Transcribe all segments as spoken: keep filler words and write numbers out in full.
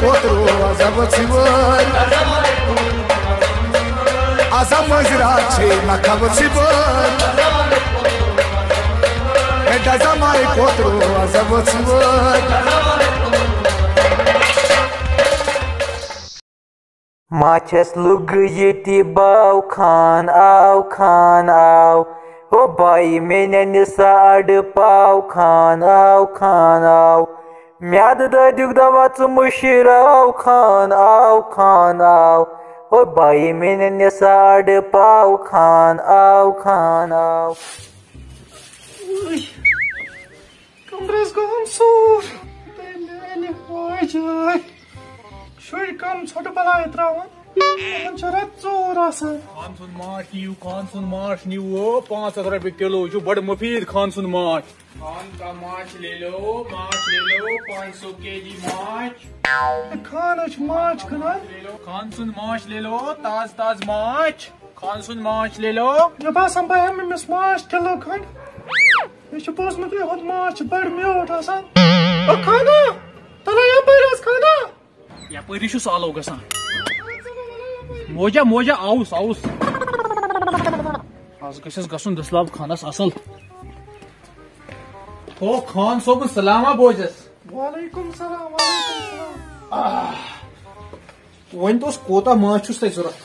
کوترو آزا ؤژھِ وٲرۍ۔ آزا مٔنٛزۍ راتھ چھے نکھٕ ؤژھِ وٲرۍ۔ ہے ڈزا ماے کوترو آزا ؤژھِ وٲرۍ۔ ماچھس لوٚگ ییٚتہِ باو خان آو، خان آو۔ او بایی میٛانٮ۪ن نِسا اَڈٕ پاو خان آو، خان آو۔ میٛادٕ دٲدیُک دوا ژٕ مُشِر آو، خان آو، خان آو۔ او بایی میٛانٮ۪ن نِسا اَڈٕ پاو خان آو، خان آو۔ کمرس گوٚوم سوٗر۔ تٔمۍ میانہِ واجہِ۔ شُرۍ کم ژھۄٹہٕ بلاے تراوان۔ یِمن چھُ رٮ۪تھ ژوٗر آسان۔ خان سُنٛد ماچھ نِیِو، خان سُنٛد ماچھ نِیِو، پانٛژھ ہتھ رۄپیہِ کِلوٗ چھُ بڑٕ مُفیٖد خان سُنٛد ماچھ۔ خان کا ماچھ لے لو، ماچھ لے لو، پانچ سو کے جی ماچھ۔ خان حظ چھُ ماچھ کٕنان۔ خان سُنٛد ماچھ لے لو، تازٕ تازٕ ماچھ۔ خان سُنٛد ماچھ لے لو۔ مےٚ باسان بہٕ ہٮ۪مہٕ أمِس ماچھ کِلوٗ کھنٛڈ۔ مےٚ چھُ بوٗزمُت، یِہُنٛد ماچھ چھُ بڑٕ میوٗٹھ آسان۔ او خانہ، تَلہ یپٲرۍ حظ خانہ۔ یپٲری چھُس آلو گژھان۔ موجا، موجا، آوُس، آوُس۔ آز گژھٮ۪س گژھُن دٔسلاب خانس اصل۔ او خان صٲبُن سلامہ بوزٮ۪س۔ وعلیکم السلام، وعلیکم السلام۔ ؤنۍ تو، کوٗتاہ ماچھ چھُس تۄہہِ ضوٚرَتھ؟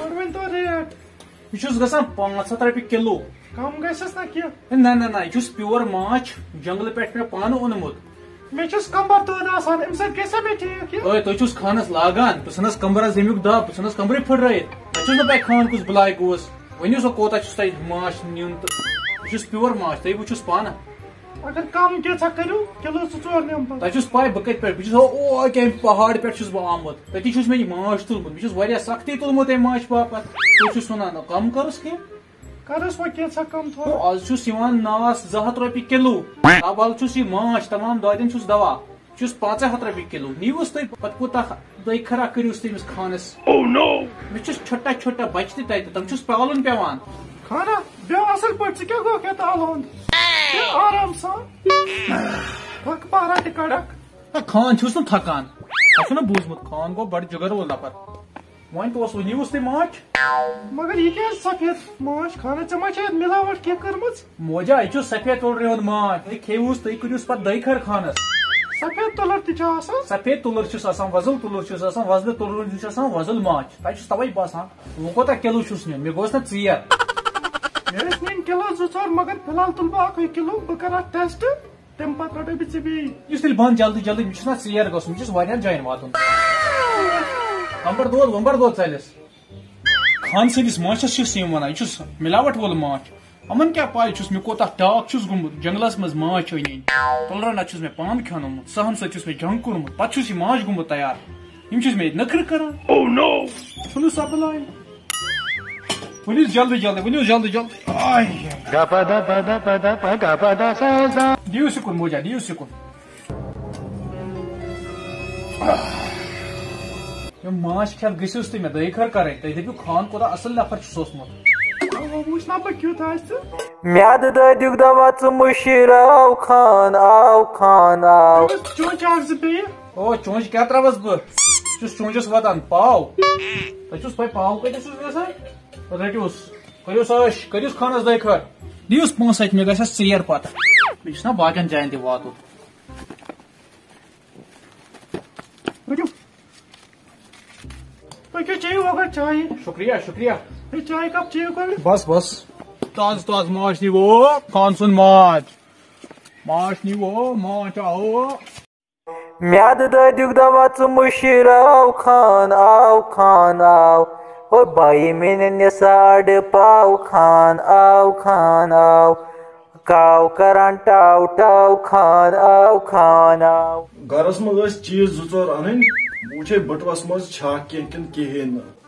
گۄڈٕ ؤنۍ تو ریٹ۔ یہِ چھُس گژھان پانٛژھ ہَتھ رۄپیہِ کِلوٗ۔ کم گژھٮ۪س نا کینٛہہ؟ نہ، نہ، نہ، یہِ چھُس پیور ماچھ، جنگلہٕ پٮ۪ٹھ مےٚ پانہٕ اوٚنمُت۔ مےٚ چھُس کمبر دود آسان، اَمہِ سۭتۍ گژھِ مےٚ ٹھیٖک یہِ؟ اوے، تُہۍ چھُس خانس لاگان، بہٕ ژھٕنس کمبرس ییٚمیُک دب، بہٕ ژھٕنس کمبرٕے پھٕٹرٲیِتھ۔ مےٚ چھُس نہٕ پَے خان کُس بلاے گوس۔ ؤنِو سا، کوٗتاہ چھُس تۄہہِ ماچھ نیُن تہٕ بہٕ چھُس پیور ماچھ، تُہۍ وٕچھِو پانہٕ۔ اگر کم کینٛژھا کٔرِو، کِلوٗ زٕ ژور نِمہٕ بہٕ۔ تۄہہِ چھُس پَے بہٕ کَتہِ پٮ۪ٹھ، بہٕ چھُس ہو او کیٚمۍ پہاڑ پٮ۪ٹھ چھُس بہٕ آمُت، تٔتی چھُس مےٚ یہِ ماچھ تُلمُت، مےٚ چھُس واریاہ سختی تُلمُت اَمہِ ماچھِ باپتھ۔ تُہۍ چھُو سُنان، کَم کَرُس کینٛہہ۔ کَرُس وۄنۍ کینٛژھا کَم تھوڑا۔ او، آز چھُس یِوان ناس زٕ ہَتھ رۄپیہِ کِلوٗ۔ تَوَل چھُس یہِ ماچھ، تَمام دادٮ۪ن چھُس دَوا۔ چھُس پانٛژَے ہَتھ رۄپیہِ کِلوٗ۔ نِیوُس تُہۍ پَتہٕ کوٗتاہ دۄیہِ خٲرا کٔرِوُس تٔمِس خانَس؟ مےٚ چھُس چھوٹا چھوٹا بَچہٕ تہِ تَتہِ، تِم چھُس پالُن پٮ۪وان۔ خانہ، بیٚہہ اَصٕل پٲٹھۍ، ژٕ کیٛاہ گوٚکھ یَتھ آلوُنٛد؟ بیٚہہ آرام سان۔ پھَکھ پَہرا تہِ کَڑَکھ۔ نہ، خان چھُس نہٕ تھکان۔ تۄہہِ چھُو نہ بوٗزمُت، خان گوٚو بَڑٕ جِگر وول نفر۔ وۄنۍ تہِ اوس، وۄنۍ یِیوٗس تُہۍ ماچھ۔ مگر یہِ کیٛازِ سفید ماچھ خانہ؟ ژےٚ ما چھےٚ یَتھ مِلاوَٹ کینٛہہ کٔرمٕژ؟ موجا، یہِ چھُ سفید تُلرِ ہُنٛد ماچھ۔ تُہۍ کھیٚیوٗس، تُہۍ کٔرِوٗس پَتہٕ دۄیہِ خٲر خانَس۔ سفید تُلر تہِ چھا آسان؟ سفید تُلر چھُس آسان، وۄزُل تُلر چھُس آسان، وۄزلہِ تُلرِ ہُنٛد چھُس آسان وۄزُل ماچھ۔ تۄہہِ چھُس تَوَے باسان، وۄنۍ کوٗتاہ کِلوٗ چھُس نیُن؟ مےٚ گوٚژھ نہ ژیر۔ مےٚ ٲسۍ نِنۍ کِلوٗ زٕ ژور، مگر فی الحال تُلہٕ بہٕ اَکُے کِلوٗ، بہٕ کَرٕ اَتھ ٹیسٹ۔ تَمہِ پَتہٕ رَٹَے بہٕ ژےٚ بیٚیہِ۔ یُس تیٚلہِ بنٛد جلدی جلدی، مےٚ چھُنہ ژیر گژھُن، مےٚ چھُس واریاہَن جایَن واتُن۔ کمبر دود، ومبر دود ژَلٮ۪س۔ خان سٕنٛدِس ماچھَس چھِس یِم وَنان، یہِ چھُس مِلاوَٹ وول ماچھ۔ یِمَن کیٛاہ پَے چھُس، مےٚ کوٗتاہ ٹاکھ چھُس گوٚمُت جنٛگلَس منٛز ماچھ أنۍ أنۍ۔ تُلرَن اَتھ چھُس مےٚ پان کھیوٚنومُت، سٕہَن سۭتۍ چھُس مےٚ جنٛگ کوٚرمُت، پَتہٕ چھُس یہِ ماچھ گوٚمُت تیار۔ یِم چھِس مےٚ ییٚتہِ نٔکھرٕ کَران۔ Oh no! ژھٕنُس سا بَلاے۔ ؤنِو جلدی جلدی، ؤنِو جلدی جلدی۔ آے۔ گپا دپا دپا دپا گپا دسا سا۔ دِیِو سکوٗن موجا، دِیِو سکوٗن۔ یِم ماچھ کھٮ۪تھ گٔژھِو تُہۍ مےٚ دۄیہِ خٲر کَرٕنۍ۔ تُہۍ دٔپِو خان کوٗتاہ اَصٕل نفر چھُ سوٗزمُت۔ اَوا، وٕچھ نا بہٕ کیُتھ آسہِ ژٕ۔ میٛادٕ دٲدیُک دوا ژٕ مُشِر آو خان، آو خان، آو۔ چونچہِ اکھ زٕ بیٚیہِ۔ او، چونچہِ کیٛاہ ترٛاوَس بہٕ؟ بہٕ چھُس چونچَس واتان پاو۔ تۄہہِ چھُس پَے پاو کۭتِس چھُس گژھان؟ رٔٹِوس، کٔرِوس عٲش، کٔرِوس خانَس دۄیہِ خٲر۔ دِیوس پونٛسہٕ اَتہِ، مےٚ گژھٮ۪س ژیر پَتہٕ۔ مےٚ چھُنہ باقیَن جایَن تہِ واتُن۔ رٔٹِو۔ تُہۍ کیٛاہ چیٚیِو وۄنۍ گۄڈٕ چایہِ؟ شُکریہ، شُکریہ۔ ہے، چایہِ کپ چیٚیِو گۄڈٕ۔ بس، بس۔ تازٕ، تازٕ ماچھ نیٖوٕ، خان سُنٛد ماچھ۔ ماچھ نیٖوٕ، ماچھ آو۔ میٛادٕ دٲدیُک دوا ژٕ مُشِر آو خان، آو خان، آو۔ او بایی میٛانٮ۪ن نِسا اَڈٕ پاو خان، آو خان، آو۔ کاو کران ٹاو ٹاو، خان آو، خان آو۔ گرس منٛز ٲسۍ چیٖز زٕ ژور اَنٕنۍ، بہٕ وٕچھے بٔٹوَس منٛز چھا کینٛہہ کِنہٕ کِہیٖنۍ نہٕ۔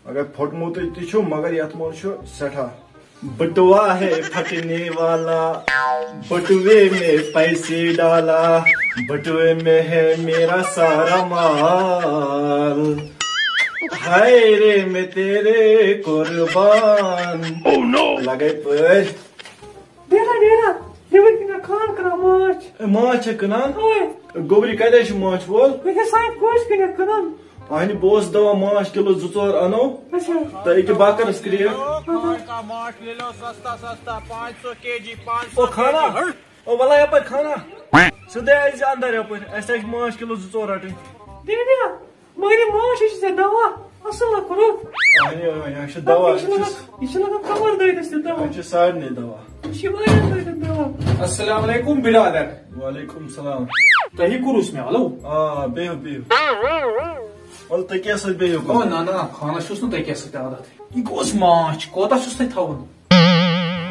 اگر پھوٚٹمُتٕے تہِ چھُ، مگر یَتھ منٛز چھُ سٮ۪ٹھاہ۔ بٹوا ہے پھٹنے والا، بٹوے میں پیسے ڈالا، بٹوے میں ہے میرا سارا مال۔ ہائے رے میں تیرے قربان۔ Oh no! لگے پٲرۍ۔ بیٹا، بیٹا۔ یہِ وٕنہِ کِنۍ خان کٕنان ماچھ۔ اے، ماچھ چھا کٕنان؟ اوے۔ گوٚبری کَتہِ چھُ ماچھ وول؟ یہِ چھِ سانہِ کوچہِ کِنۍ کٕنان۔ اَہنہِ، بہٕ اوسُس دَپان ماچھ کِلوٗ زٕ ژور اَنو۔ اچھا۔ تہٕ أکیٛاہ بَکرَس کرٛیک۔ کون کا ماچھ لے لو سستا سستا، پانچ سو کے جی، پانچ سو۔ او خانہ، او وَلہٕ یَپٲرۍ خانہ۔ سیوٚدُے أسۍ زِ اَندَر یَپٲرۍ۔ اَسہِ تہِ چھِ ماچھ کِلوٗ زٕ ژور رَٹٕنۍ۔ دے دے۔ مگر یہِ ماچھ، یہِ چھُ ژےٚ دوا اَصٕل اَکھ روٚٹ۔ اَہَنہِ، اَہَنہِ، یہِ چھُ دوا، یہِ چھُ یہِ چھُ لَگان، یہِ چھُ لَگان کَمَر دٲدِس تہِ دوا۔ یہِ چھُ سارنٕے دوا۔ یہِ چھُ واریاہ فٲیدٕ دوا۔ السلام علیکم برادر۔ وعلیکم السلام۔ تۄہہِ کوٚروٕ مےٚ ہیلو؟ آ، بِہِو، بِہِو۔ وَلہٕ تُہۍ کیٛاہ سۭتۍ بِہِو؟ او، نہ، نہ، خانَس چھُس نہٕ تۄہہِ کیٛاہ سۭتۍ عادت۔ یہِ کُس ماچھ؟ کوتاہ چھُس تۄہہِ تھاوُن؟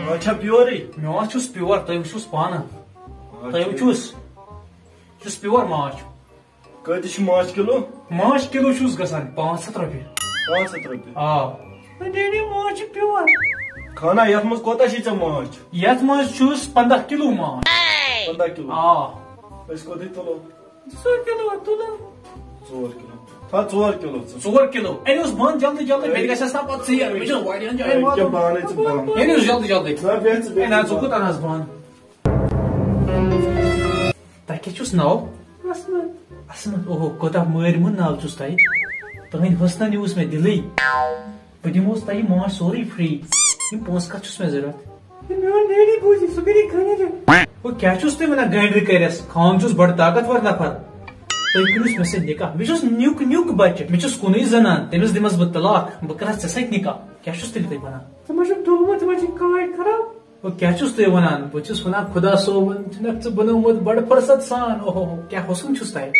ماچھ چھا پیورٕے؟ ماچھ چھُس پیور، تُہۍ وٕچھِوس پانہٕ۔ آ، تُہۍ ٹھیٖک۔ وٕچھِوس، یہِ چھُس پیور ماچھ۔ کۭتِس چھُ ماچھ کِلوٗ؟ ماچھ کِلوٗ چھُس گژھان پانٛژھ ہَتھ رۄپیہِ۔ پانٛژھ ہَتھ رۄپیہِ؟ آ۔ تہٕ ڈیڈی، ماچھ چھُ پیور۔ خانہ، یَتھ منٛز کوتاہ چھُے ژےٚ ماچھ؟ یَتھ منٛز چھُس پنٛداہ کِلوٗ ماچھ۔ پنٛداہ کِلوٗ؟ آ۔ أسۍ کوٚت تُلو؟ زٕ کِلوٗ تُلو۔ ژور کِلوٗ۔ تھاو ژور کِلوٗ ژٕ۔ ژور کِلوٗ۔ أنِو حظ بنٛد جلدی جلدی، مےٚ تہِ گژھٮ۪س نا پَتہٕ ژیر۔ مےٚ چھُ واریاہَن جایَن أکہِ واتُن۔ بانَے ژٕ بنٛد۔ أنِو حظ جلدی جلدی۔ نہ، بیٚہہ ژٕ، ہے، بیٚہہ نہ، ژٕ ژٕ بنٛد۔ کوٚت اَنہٕ حظ بنٛد؟ تۄہہِ کیٛاہ چھُس ناو؟ عصمت۔ عصمت، اوہو، کوٗتاہ مٲرۍ موٚنٛد ناو چھُس تۄہہِ۔ تُہٕنٛدِ حُسنَن نیوٗس مےٚ دِلٕے۔ بہٕ دِموس تۄہہِ یہِ ماچھ سورُے free۔ یِم پونٛسہٕ کَتھ چھُس مےٚ ضوٚرَتھ؟ ہے، میون ڈیڈی بوٗزِ، سُہ کَرِ گَنہِ تہِ۔ ہُہ کیٛاہ چھُس تُہۍ وَنان گَنہِ کَرٮ۪س؟ خان چھُس بَڑٕ طاقتور نفر۔ تُہۍ کٔرِوس مےٚ سۭتۍ نِکاح۔ مےٚ چھُس نیُک نیُک بَچہٕ۔ مےٚ چھُس کُنُے زَنان۔ تٔمِس دِمَس بہٕ طلاق۔ بہٕ کَرَس ژےٚ سۭتۍ نِکاح۔ کیٛاہ چھُس تیٚلہِ تۄہہِ وَنان؟ ژٕ ما چھُکھ ڈوٚلمُت، ژٕ ما چھُکھ کاے خراب؟ او، کیٛاہ چھُس تُہۍ وَنان؟ بہٕ چھُس وَنان، خۄدا صٲبَن چھُنَکھ ژٕ بَنومُت بَڑٕ فُرصت سان۔ اوہو، کیٛاہ حُسُن چھُس تۄہہِ۔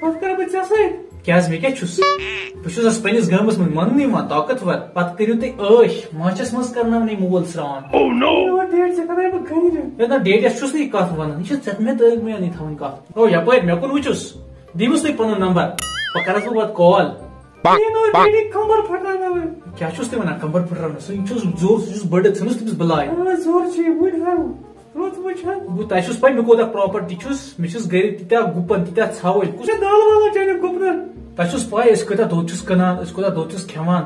پَتہٕ کَرٕ بہٕ ژےٚ سۭتۍ۔ کیٛازِ، مےٚ کیٛاہ چھُس؟ بہٕ چھُس اَسہِ پنٛنِس گامَس منٛز ماننہٕ یِوان، طاقتور۔ پَتہٕ کٔرِو تُہۍ عٲش، ماچھَس منٛز کَرناونٕے مول سرٛان۔ Oh no! میون ڈیڈ، ژےٚ کَرَے بہٕ گَرِ۔ ہے نہ، ڈیڈیَس چھُس نہٕ یہِ کَتھ وَنان، یہِ چھِ ژےٚ مےٚ تہٕ مےٚ نٕے تھاوٕنۍ کَتھ۔ او، یَپٲرۍ، مےٚ کُن وٕچھُس، دِیوُس تُہۍ پَنُن نمبر، بہٕ کَرَس بہٕ پَتہٕ call۔ یہِ نوٚو ڈیڈی کمبر پھٹراوناوٕنۍ۔ کیٛاہ چھُس تُہۍ وَنان کمبر پھٹراونہٕ؟ سُہ چھُس زور، سُہ چھُس بٔڑِتھ، ژھٕنُس تٔمِس بَلاے۔ آ، زور چھُ یہِ، وٕنۍ ہاو۔ رُت وٕچھ ہا۔ بہٕ، تۄہہِ چھُس پَے مےٚ کوٗتاہ property چھُس، مےٚ چھُس گَرِ تیٖتیٛاہ گُپَن، تیٖتیٛاہ ژھاوٕج۔ کُس ژےٚ دال والان چانٮ۪ن گُپنَن؟ تۄہہِ چھُس پَے أسۍ کۭتیٛاہ دۄد چھُس کٕنان، أسۍ کوٗتاہ دۄد چھُس کھٮ۪وان۔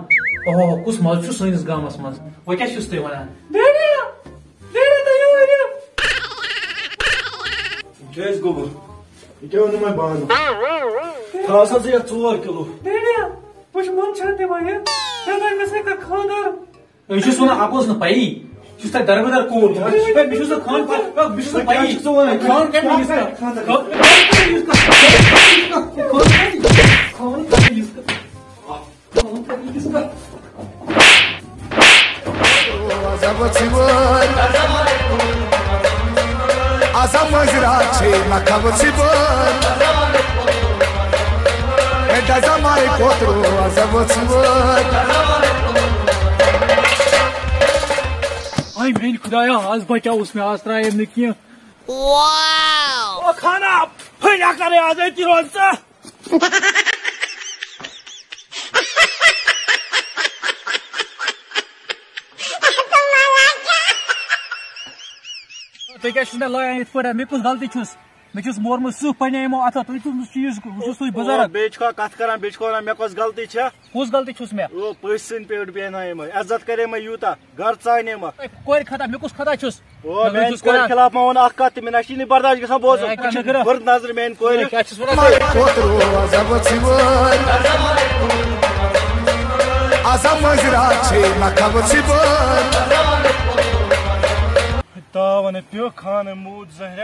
اوہو، کُس مَزٕ چھُ سٲنِس گامَس منٛز۔ وۄنۍ کیٛاہ چھُس تُہۍ وَنان؟ ڈیڈی، ڈیڈی، تُہۍ یِیِو، یِیِو۔ کیٛازِ گوٚبُر؟ یہِ کیٛاہ ووٚنُم وۄنۍ بانہٕ؟ تھاو سا ژٕ یَتھ ژور کِلوٗ۔ ڈیڈی، بہٕ چھُس منٛد چھان دِوان یہِ۔ مےٚ دوٚپ، مےٚ سۭتۍ کَر خانٛدر۔ أسۍ چھِس وَنان، اَپُز نہٕ پَیی۔ یہِ چھُس تۄہہِ دربٕدر کوٗر دِوان۔ یہِ چھُس تۄہہِ، بہٕ چھُس نہٕ خان پَتہٕ، بہٕ چھُس نہٕ پَیی۔ کیٛاہ چھُکھ ژٕ وَنان؟ خان کَمہِ وِزِ کَر؟ خان کَمہِ وِزِ کَر؟ خان کَمہِ وِزِ کَر؟ خان کَمہِ وِزِ کَر؟ عذاب ژھٕے وٲلۍ۔ عذاب مٔنٛزۍ راتھ چھے نہ کھوژٕے وٲلۍ۔ اے دَزا مارے کوترو عذاب ژھٕے وٲلۍ۔ آے میٛانہِ خۄدایا، آز بچاوُس مےٚ، آز ترٛایے نہٕ کینٛہہ۔ او خانہ، پھٔلۍ اکھ کرے آز أتی روز ژٕ۔ تُہۍ کیٛاہ چھِو مےٚ لایان یِتھ پٲٹھۍ؟ مےٚ کُس غلطی چھُس؟ مےٚ چھُس مورمُت سٕہہ پنٛنیو یِمو اَتھو۔ تُہۍ کُس چیٖز، بہٕ چھُس تُہۍ او، بُزرگ۔ بیٚیہِ چھُکھا کَتھ کران، بیٚیہِ چھُکھا وَنان، مےٚ کۄس غلطی چھےٚ؟ کُس غلطی چھُس مےٚ؟ او، پٔژھۍ سٕنٛدۍ پٲٹھۍ بیٚہناوے مےٚ، عزت کرے مےٚ یوٗتاہ۔ گرٕ ژانے مہ۔ اے، کورِ خطا، مےٚ کُس خطا چھُس؟ او، مےٚ میانہِ چھُس کورِ کران۔ خلاف مہ وَن اکھ کتھ تہِ، مےٚ نہ چھِ نہٕ برداش گژھان بوزُن۔ اے، کیٛاہ چھُ کران؟ بٔر نظرِ میانہِ کورِ۔ اے، کیٛاہ چھُس وَنان؟ مارے کوترو عذاب ژھٕے وٲلۍ۔ عذاب مٔنٛزۍ راتھ چھے نہ کھوژٕے وٲلۍ۔ تاوَن پیوٚو خانہٕ موٗد زہرہ،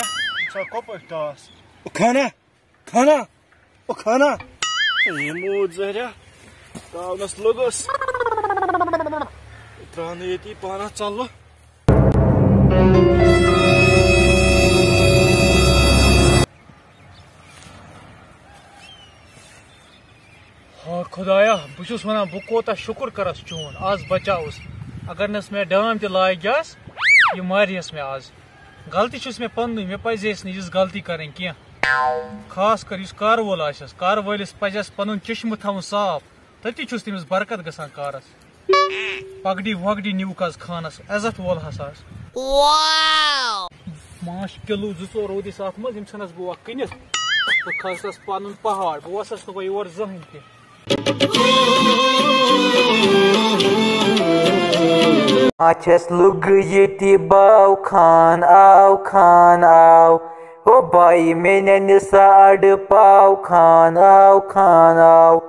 ژٕ کۄپٲٹھۍ ٹاس؟ خانہ۔ خانہ، او خانہ۔ ہے موٗد زہریا، تاونس لوٚگُس۔ ترٛاونہٕ ییٚتی پانس ژلہٕ۔ ہا خۄدایا، بہٕ چھُس وَنان، بہٕ کوٗتاہ شُکُر کَرَس چون، آز بچاوُس۔ اگر نہٕ مےٚ ڈام تہِ لاگہِ ہَس، یہِ مارِ ہَس مےٚ آز۔ غلطی چھُس مےٚ پَننُے، مےٚ پَزِ ہے نہٕ یِژھ غلطی کَرٕنۍ کینٛہہ۔ خاص کر یُس کارٕ وول آسٮ۪س، کارٕ وٲلِس پَزٮ۪س پَنُن چشمہٕ تھاوُن صاف، تٔتی چھُس تٔمِس برکت گژھان کارَس۔ پگڈی وگڈی نیوٗکھ آز خانَس، عزت وول ہسا آز۔ ماچھ کِلوٗ زٕ ژور روٗدِس اَتھ منٛز، یِم ژھٕنَس بہٕ وۄنۍ کٕنِتھ۔ بہٕ کھسَس پَنُن پہاڑ، بہٕ وَسَس نہٕ وۄنۍ یور زٕہٕنۍ تہِ۔ اچھس لوٚگ ییٚتہِ باو خان آو خان آو، ہو بایی میٛانہِ نِسا اَڈٕ پاو خان آو خان آو۔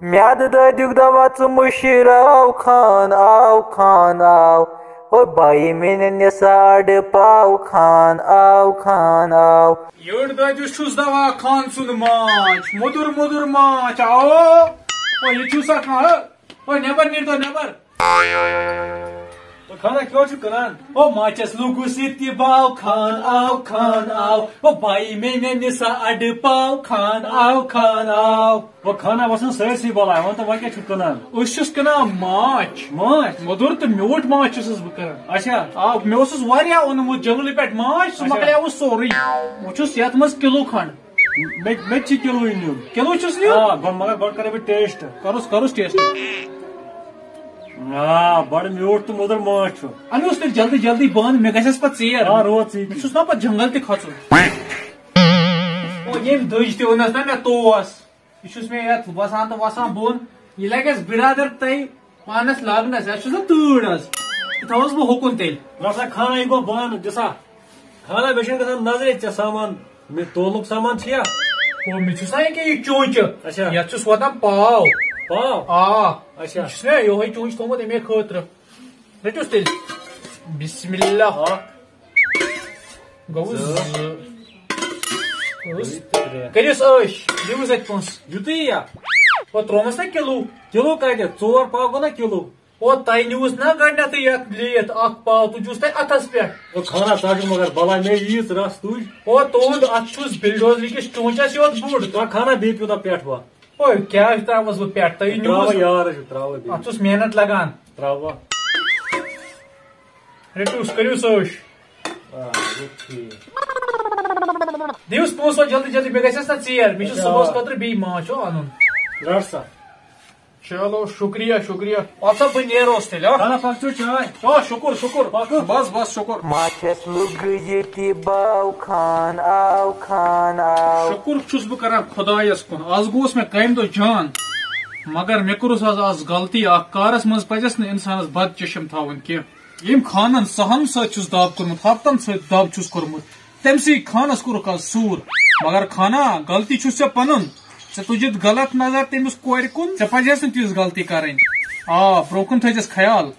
میٛادٕ دٲدیُک دوا ژٕ مُشِر آو خان آو خان آو، ہو بایی میٛانہِ نِسا اَڈٕ پاو خان آو خان آو۔ یٔڑ دٲدیُس چھُس دوا خان سُنٛد ماچھ، مۄدُر مۄدُر ماچھ آو۔ او یہِ چھُ سا کانٛہہ؟ او نٮ۪بر نیٖرتو نٮ۪بر۔ او خانہ کیٛاہ چھُ کٕنان؟ او ماچھس لوٚگُس ییٚتہِ باو خان آو خان آو، او بایی میٛانہِ نِسا اَڈٕ پاو خان آو خان آو۔ او خانہ وسان سٲرسٕے بلاے، وَن تہٕ وۄنۍ کیٛاہ چھُکھ کٕنان؟ أسۍ چھِس کٕنان ماچھ۔ ماچھ؟ مۄدُر تہٕ میوٗٹھ ماچھ چھُس بہٕ کٕنان۔ اچھا۔ آ، مےٚ اوسُس واریاہ اوٚنمُت جنٛگلہٕ پٮ۪ٹھ ماچھ، سُہ اچھا۔ مۄکلیوُس سورُے۔ وۄنۍ چھُس یَتھ منٛز کِلوٗ کھنٛڈ۔ مےٚ مےٚ تہِ چھِ کِلوٗے نیُن۔ کِلوٗ چھُس نیُن؟ آ، گۄڈٕ مگر گۄڈٕ کَرٕ بہٕ ٹیسٹ۔ کَرُس کَرُس ٹیسٹ۔ آ، بَڑٕ میوٗٹھ تہٕ مۄدُر ماچھ چھُ۔ اَنُس تیٚلہِ جلدی جلدی بنٛد، مےٚ گژھٮ۪س پَتہٕ ژیر۔ آ، روز ژٕے۔ مےٚ چھُس نا پَتہٕ جنٛگل تہِ کھسُن۔ او، ییٚمۍ دٔج تہِ ووٚننَس نا مےٚ توس۔ یہِ چھُس مےٚ یَتھ وَسان تہٕ وَسان بۄن۔ یہِ لَگٮ۪س بِرادَر تۄہہِ پانَس لاگنَس۔ اَسہِ چھُ سا تۭر آز۔ یہِ تھاوَس بہٕ ہُکُن تیٚلہِ۔ رَٹھ سا خانہ، یہِ گوٚو بنٛد، دِ سا۔ خانہ، مےٚ چھُنہٕ گژھان نظرے ژےٚ سامان۔ مےٚ تولُک سامان چھُ یا؟ او، مےٚ چھُ سا یہِ کیٛاہ یہِ چونچہٕ؟ اچھا۔ یَتھ چھُس واتان پاو۔ پاو؟ آ۔ اچھا۔ یہِ چھُس مےٚ یِہوٚے چونچہٕ تھوٚمُت اَمے خٲطرٕ۔ رٔٹِوس تیٚلہِ۔ بسم اللہ۔ اکھ۔ گوٚو زٕ۔ زٕ۔ گوٚو زٕ۔ ترٛےٚ۔ کٔرِوس عٲش، دِیِوس اَتہِ پونٛسہٕ۔ یُتُے یا؟ او، ترٛوومَس نا کِلوٗ۔ کِلوٗ کَتہِ؟ ژور پاو گوٚو نا کِلوٗ؟ او، تۄہہِ نیوٗس نا گۄڈٕنٮ۪تھٕے یَتھ لیٖتھ اَکھ پاو، تُجوٗس تۄہہِ اَتھَس پٮ۪ٹھ۔ او خانہ، ژٕ ہا چھُکھ مگر بَلاے مےٚ ییٖژ رَس تُج۔ او، تُہُنٛد اَتھ چھُس بِلڈوزرِ کِس چونٛچَس یوت بوٚڑ۔ ژٕ ہا خانہ بیٚیہِ پیوٗنٛتاہ پٮ۪ٹھ وَ۔ او، کیٛاہ چھُ ترٛاوَس بہٕ پٮ۪ٹھ؟ تۄہہِ نیوٗس۔ ترٛاوَ یارٕ چھُ، ترٛاوَ بیٚیہِ۔ اَتھ چھُس محنت لَگان۔ ترٛاوَ۔ رٔٹِوس، کٔرِوس عٲش۔ آ، گوٚو ٹھیٖک۔ دِیِوس پونٛسہٕ وۄنۍ جلدی جلدی، مےٚ گژھٮ۪س نا ژیر، مےٚ چھُ اچھا۔ صُبحَس خٲطرٕ بیٚیہِ ماچھ ہیوٗ اَنُن۔ رَٹ سا۔ چلو، شُکریہ، شُکریہ۔ اَدٕ سا، بہٕ نیروس تیٚلہِ، ہا؟ خانہ، پَکھ چیٚو چاے۔ آ، شُکُر، شُکُر۔ پَکھ۔ بَس، بَس، شُکُر۔ ماچھس لوٚگ ییٚتہِ باو خان آو خان آو۔ شُکُر چھُس بہٕ کران خۄدایَس کُن۔ آز گوٚوُس مےٚ کامہِ دۄہ جان، مگر مےٚ کوٚرُس آز، آز غلطی اَکھ۔ کارَس منٛز پَزٮ۪س نہٕ اِنسانَس بد چشم تھاوُن کینٛہہ۔ ییٚمۍ خانن سہن سۭتۍ چھُس دب کوٚرمُت، ہفتن سۭتۍ دب چھُس کوٚرمُت، تٔمۍ سٕے خانس کوٚرُکھ آز سوٗر۔ مگر خانا، غلطی چھُس ژےٚ پنُن۔ ژےٚ تُجِتھ غلط نظر تٔمِس کورِ کُن، ژےٚ پزِہَس نہٕ تِژھ غلطی کرٕنۍ۔ آ، برونٛہہ کُن تھٲیزٮ۪س خیال۔